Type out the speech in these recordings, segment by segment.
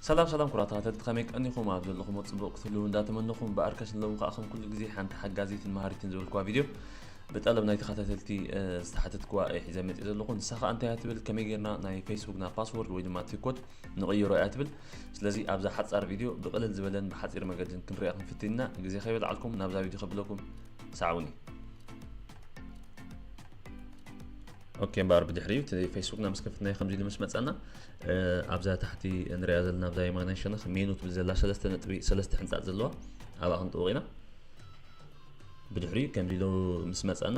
ሰላም ሰላም ኩቡራት ተኸታተልቲ፣ ከመይ ቀኒኹም? ኣብ ዘለኹሞ ጽቡቕ ክትህልዉ እንዳተመነኹ፣ እምበኣርከስ ንሎሚ ከኣ ከም ኩሉ ግዜ ሓንቲ ሓጋዚትን መሃሪትን ዝበልኩዋ ቪድዮ ብጠለብ ናይ ተኸታተልቲ፣ እ፣ ዝተሓተትኩዋ እየ ሒዘ መጽእ ዘለኹ። ንሳ ከኣ እንታይ እያ ትብል? ከመይ ጌርና ናይ ፌስቡክና ፓስወርድ ወይ ድማ እቲ ኮድ ንቕይሮ እያ ትብል። ስለዚ ኣብዛ ሓጻር ቪድዮ ብቕልል ዝበለን ብሓጺር መገድን ክንሪኣ ክንፍትን ኢና። ግዜ ከይበልዓልኩም ናብዛ ቪድዮ ከብለኩም፣ ሰዓቡኒ። ኦኬ፣ እምበኣር ብድሕሪኡ እቲ ፌስቡክና ምስ ከፈትናዮ ከምዚ ኢሉ ምስ መጸና፣ እ፣ ኣብዛ ታሕቲ ንሪኣ ዘለና ኣብዛ የማናይ ሸነኽ ሜኑ ትብል ዘላ ሰለስተ ነጥቢ ሰለስተ ሕንጻጽ ዘለዋ ኣብኣ ክንጥውቕ ኢና። ብድሕሪኡ ከምዚ ኢሉ ምስ መጸና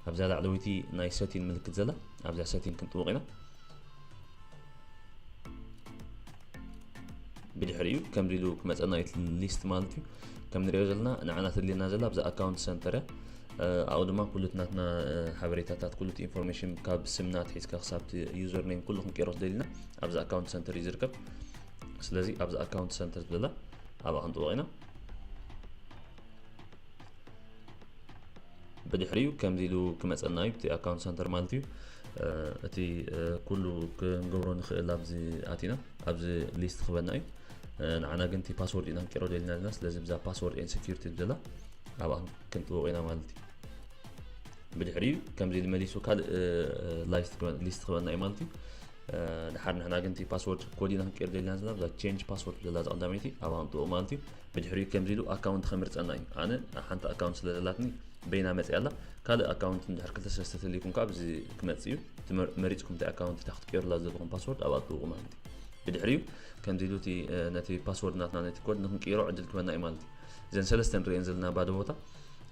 ኣብዛ ላዕለወይቲ ናይ ሰቲን ምልክት ዘላ ኣብዛ ሰቲን ክንጥውቕ ኢና። ብድሕሪኡ ከምዚ ኢሉ ክመጸና እዩ እቲ ሊስት ማለት እዩ። ከም ንሪኦ ዘለና ንዓና ተድልየና ዘላ ኣብዛ ኣካውንት ሰንተር እያ። እ፣ ኣብኡ ድማ ኩሉ እቲ ናትና፣ እ፣ ሓበሬታታት፣ ኩሉ እቲ ኢንፎርሜሽን ካብ ስምና ኣትሒዝካ ክሳብ እቲ ዩዘር ኔም ኩሉ ክንቀይሮ ደሊና ኣብዚ ኣካውንት ሰንተር እዩ ዝርከብ። ስለዚ ኣብዚ ኣካውንት ሰንተር ዝብለላ ኣብኣ ክንጥውቕ ኢና። ብድሕሪኡ ከምዚ ኢሉ ክመጸና እዩ፣ እቲ ኣካውንት ሰንተር ማለት እዩ። እ፣ እቲ፣ እ፣ ኩሉ ክንገብሮ ንኽእል ኣብዚ ኣቲና፣ ኣብዚ ሊስት ክበና እዩ። እ፣ ንዓና ግን እቲ ፓስወርድ ኢና ክንቀይሮ ደሊና ዘለና። ስለዚ ብዛ ፓስወርድ ኤንድ ሴኩሪቲ ዝብላ ኣብኣ ክንጥውቕ ኢና ማለት እዩ። ብድሕሪኡ ከምዚ ኢሉ መሊሱ ካልእ፣ እ፣ ላይስት ክበ-፣ ሊስት ክበና እዩ ማለት እዩ። እ፣ ድሓር ንሕና ግን እቲ ፓስወርድ ኮድ ኢና ክንቀይር ደሊና ዘለና፣ ብዛ ቼንጅ ፓስወርድ ዘላ እዛ ቀዳመይቲ ኣብኣ ክንጥውቕ ማለት እዩ። ብድሕሪኡ ከምዚ ኢሉ ኣካውንት ከምርጸና እዩ። ኣነ ሓንቲ ኣካውንት ስለ ዘላትኒ በይና መጽያ ኣላ። ካልእ ኣካውንት እንድሕር ክልተ ሰለስተ ተልይኩም ከኣ ኣብዚ ክመጽእ እዩ። እቲ መር-፣ መሪጽኩም እቲ ኣካውንት እታ ክትቀይሩላ ዘለኹም ፓስወርድ ኣብኣ ጥውቑ ማለት እዩ። ብድሕሪኡ ከምዚ ኢሉ እቲ፣ እ፣ ነቲ ፓስወርድ ናትና ነቲ ኮድ ንክንቅይሮ ዕድል ክበና እዩ ማለት እዩ። እዘን ሰለስተ ንርእየን ዘለና ባዶ ቦታ፣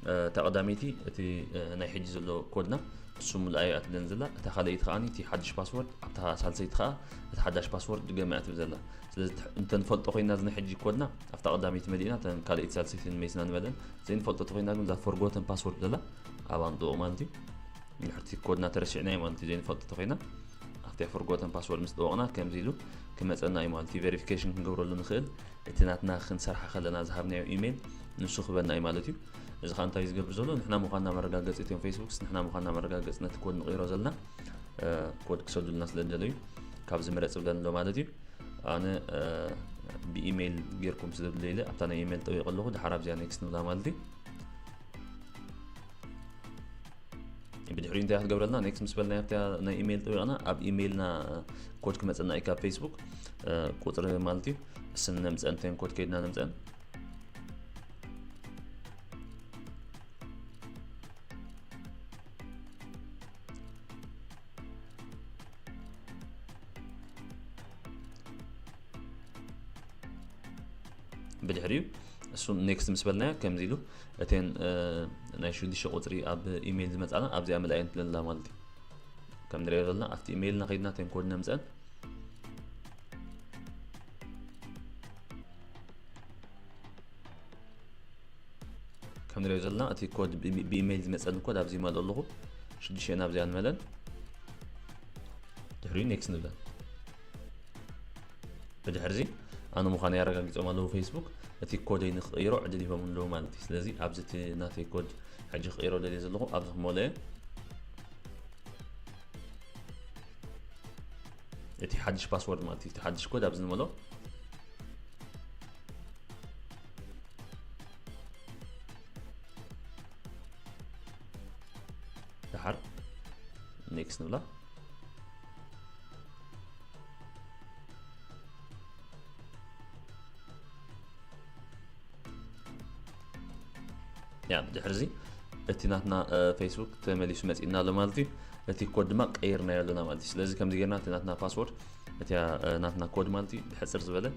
እ፣ እታ ቀዳመይቲ እቲ፣ እ፣ ናይ ሕጂ ዘሎ ኮድና እሱ ሙሉኣ እያ ትብለን ዘላ። እታ ካልኣይቲ ከኣ እቲ ሓድሽ ፓስወርድ፣ ኣብታ ሳልሰይቲ ከኣ እቲ ሓዳሽ ፓስወርድ ድገማ እያ ትብል ዘላ። ስለዚ እንተ ንፈልጦ ኮይና እዚ ናይ ሕጂ ኮድና ኣብታ ቀዳመይቲ መሊእና፣ እተን ካልኣይቲ ሳልሰይትን መይስና ንመልአን። ዘይንፈልጦ ተኮይና ግን እዛ ፎርጎተን ፓስወርድ ዘላ ኣብኣ ንጥውቕ ማለት እዩ። ድሕርቲ ኮድና ተረሲዕናዮ ማለት እዩ። ዘይንፈልጦ ተኮይና ኣብቲ ፎርጎተን ፓስወርድ ምስ ጠወቕና ከምዚ ኢሉ ክመጸና እዩ ማለት እዩ። ቬሪፊኬሽን ክንገብረሉ ንኽእል፣ እቲ ናትና ክንሰርሓ ከለና ዝሃብናዮ ኢሜይል ንሱ ክበና እዩ ማለት እዩ። እዚ ከኣ እንታይ ዝገብር ዘሎ? ንሕና ምዃንና መረጋገጺ፣ እቶም ፌስቡክስ ንሕና ምዃንና መረጋገጺ ነቲ ኮድ ንቕይሮ ዘለና፣ እ፣ ኮድ ክሰዱልና ስለ ዝደለዩ ካብዚ ምረጽ ብለን ኣሎ ማለት እዩ። ኣነ፣ እ፣ ብኢሜይል ጌርኩም ስለ ዝደለዩ ኢለ ኣብታ ናይ ኢሜይል ጠዊቐ ኣለኹ። ድሓር ኣብዚኣ ኔክስት ንብላ ማለት እዩ። ብድሕሪኡ እንታይ ክትገብረልና? ኔክስት ምስ በልና ኣብታ ናይ ኢሜይል ጠዊቕና፣ ኣብ ኢሜይልና ኮድ ክመጸና እዩ ካብ ፌስቡክ፣ እ፣ ቁጽሪ ማለት እዩ። እስ ነምጸን፣ እተን ኮድ ከይድና ነምጸን። ብድሕሪኡ እሱ ኔክስት ምስ በልናዮ ከምዚ ኢሉ እተን፣ እ፣ ናይ ሽዱሽተ ቁጽሪ ኣብ ኢሜይል ዝመጻና ኣብዚኣ ምልኣየን ትብለና ማለት እዩ። ከም ንሪኦ ዘለና ኣብቲ ኢሜይልና ከይድና እተን ኮድ ነምጸን። ከም ንሪኦ ዘለና እቲ ኮድ ብ-፣ ብኢሜይል ዝመጸኒ ኮድ ኣብዚ ይመልኦ ኣለኹ። ሽዱሽተ ኣብዚኣ ንመለን። ድሕሪኡ ኔክስት ንብለን። ብድሕርዚ ኣነ ምዃነይ ኣረጋጊጾም ኣለዉ ፌስቡክ። እቲ ኮደይ ንክቕይሮ ዕድል ሂቦም ኣለዉ ማለት እዩ። ስለዚ ኣብዚ እቲ ናተይ ኮድ ሕጂ ክቕይሮ ደልየ ዘለኹ ኣብዚ ክመልኦ እየ። እቲ ሓድሽ ፓስወርድ ማለት እዩ። እቲ ሓድሽ ኮድ ኣብዚ ንመልኦ። ደሓር ኔክስት ንብላ። ያ፣ ብድሕርዚ እቲ ናትና፣ እ፣ ፌስቡክ ተመሊሱ መጺእና ኣሎ ማለት እዩ። እቲ ኮድ ድማ ቀይርናዮ ኣለና ማለት እዩ። ስለዚ ከምዚ ጌርና እቲ ናትና ፓስወርድ፣ እቲያ፣ እ፣ ናትና ኮድ ማለት እዩ፣ ብሕጽር ዝበለ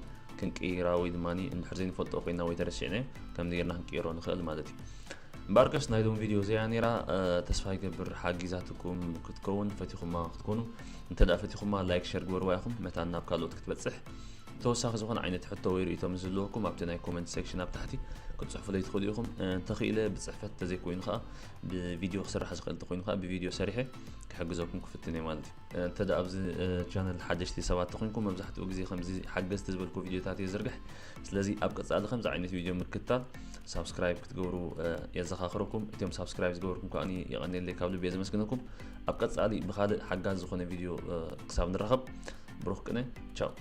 ክንቅይራ ወይ ድማ እንድሕር ዘይንፈልጦ ኮይና ወይ ተረሲዕናዮ፣ ከምዚ ጌርና ክንቅይሮ ንኽእል ማለት እዩ። እምበኣርከስ ናይ ሎሚ ቪድዮ እዚኣ ነይራ፣ እ፣ ተስፋ ይገብር ሓጊዛትኩም ክትከውን። ፈቲኹማ ክትኮኑ፣ እንተ ደኣ ፈቲኹማ ላይክ፣ ሸር ግበርዋ ኢኹም፣ መታን ናብ ካልኦት ክትበጽሕ። ተወሳኺ ዝኾነ ዓይነት ሕቶ ወይ ርእይቶ ምስ ዝህልወኩም ኣብቲ ናይ ኮመንት ሴክሽን ኣብ ታሕቲ ክትጽሕፉለይ ትኽእሉ ኢኹም። እ፣ እንተኽኢለ ብጽሕፈት እንተዘይኮይኑ ከኣ ብቪድዮ ክስራሕ ዝኽእል እንተኾይኑ ከኣ ብቪድዮ ሰሪሐ ክሕግዘኩም ክፍትን እየ ማለት እዩ። እ፣ እንተ ደኣ ኣብዚ፣ እ፣ ቻነል ሓደሽቲ ሰባት ተኾይንኩም መብዛሕትኡ ግዜ ከምዚ ሓገዝቲ ዝበልኩ ቪድዮታት እየ ዝዝርግሕ። ስለዚ ኣብ ቀጻሊ ከምዚ ዓይነት ቪድዮ ምክትታል ሳብስክራይብ ክትገብሩ፣ እ፣ የዘኻኽረኩም። እቶም ሳብስክራይብ ዝገበርኩም ከኣ የቐንየለይ፣ ካብ ልቢ እየ ዘመስግነኩም። ኣብ ቀጻሊ ብኻልእ ሓጋዚ ዝኾነ ቪድዮ፣ እ፣ ክሳብ ንራኸብ ብሩኽ ቅነ። ቻው።